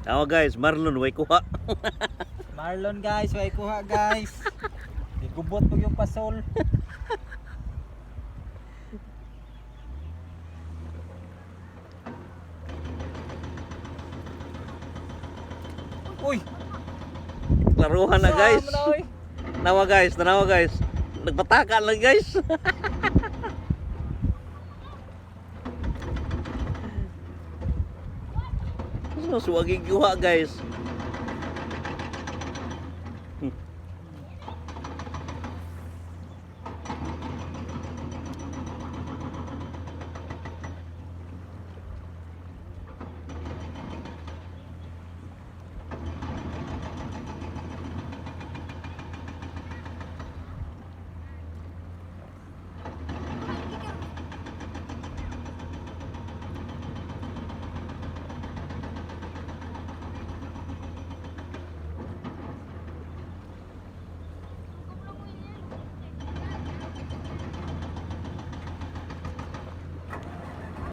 Tama guys, Marlon way kuha. Marlon guys, way kuha guys. Gigubot po yung pasol. Uy, Klaruhan na guys. saan mo na, oy? Nawa guys, tanawa guys. Nagpataka lang guys. So, suwagi kuha guys.